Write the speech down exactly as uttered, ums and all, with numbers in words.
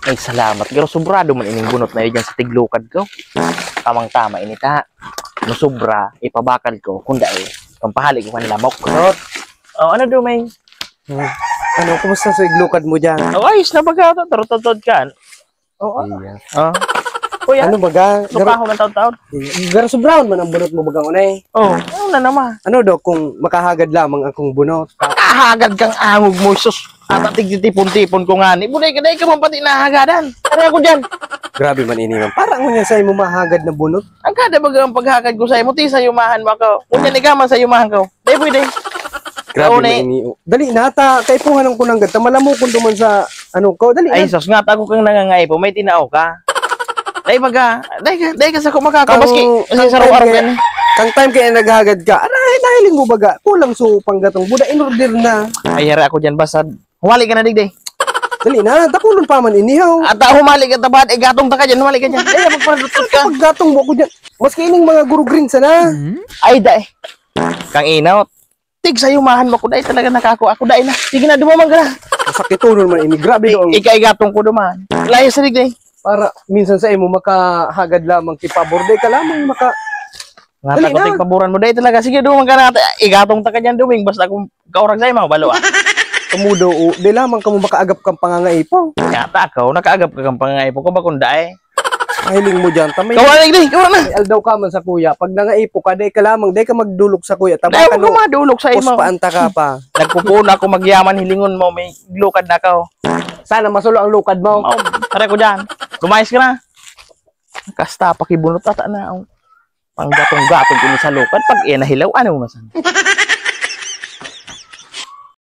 Ay, salamat. Pero sobrado man ining bunot na yun dyan sa tiglukad ko. Tamang-tama ini ta. No sobra, ipabakal ko. Kung dai, pampahali ko kan lamok. Bunot. Oh, ano, Dumeng? Hmm. Ano, kumusta sa iglukad mo dyan? Oh, ayos na baga. Tarotod ka. Oo. Iya. Ah. Kuya, ano baga? Ano Gar- pa ako ng taon-taon? Gar sobrahon man ang bunot mo baga, unay. Oh, ano na naman? Ano daw kung makahagad lamang akong bunot? Makahagad kang angog mo, sus. Ata tigtitipon-tipon ko nga ni. Buday ka, dai ka man pati nahagadan. Tara ako dyan. Grabe man ini, man. Para ngunyan sa imo mahagad na bunot. Ang kada baga ang paghagad ko sa imo, ti sa yumahan mo ako. Ngunyan, ikaw man sa yumahan ko. Dai pwede. Grabe Ikaw, man eh. ini. Dali na, ta. Kaipuhan ko nang gata. Malamukon duman sa, ano ko. Dali Ay, na. Sus, nga, tago kang nangangaipo. May tinao ka. Dai baga, dai ka, dai ka sa kumakako. Kang, Maski, kasi kang sa araw-araw time kaya, yan. Kang time kaya naghagad ka. Aray, nahiling mo baga. Kulang so panggatong buda. In order na. Ay, yara ako dyan, basta. Humali ka na, digdi. Dali na, tapunon pa man ini, haw. At, ah, humali ka, tabad, eh, gatong ta ka dyan, humali ka dyan. Eh, magparadutot ka. Paggatong mo ako dyan. Maski ining mga gurugrin sana. Ay, dai. Kang inaw. Tig sa yumahan mo, ako dai talaga nakako. Ako dai na. Sige na, dumaman ka na. Masakitonon man ini. Grabe I- doon. Ika igatong ko duman. Layas, digdi. Para minsan sa imo makahagad lamang ti pabor. Dai ka lamang maka- Nga Dali takot na. Tigpaboran mo. Dai talaga. Sige, duman ka na. Igatong ta ka dyan, Duming. Basta kung kaurag sa'yo, mga balo, ah. Kamudo, o, di lamang kamo makaagap kang pangangaipo. Yata ako, nakaagap ka kang pangangaipo ko, bakong dai. Mahiling mo dyan, tamay. Kawa, digdi, kawa na. May aldaw ka man sa kuya. Pag nangaipo ka, dai ka lamang, dai ka magdulok sa kuya. Tama Dai ka, ako no? Madulok sa imo. Puspaan ta ka pa. Nagpupuon ako magyaman, hilingon mo, may lukad na ako. Sana masulo ang lukad mo. Oh, tara ko dyan. Lumayas ka na. Kasta pakibunot ata na. Oh. Panggatong-gatong ko ni sa lukad. Pag iya nahilaw, ano mo masan?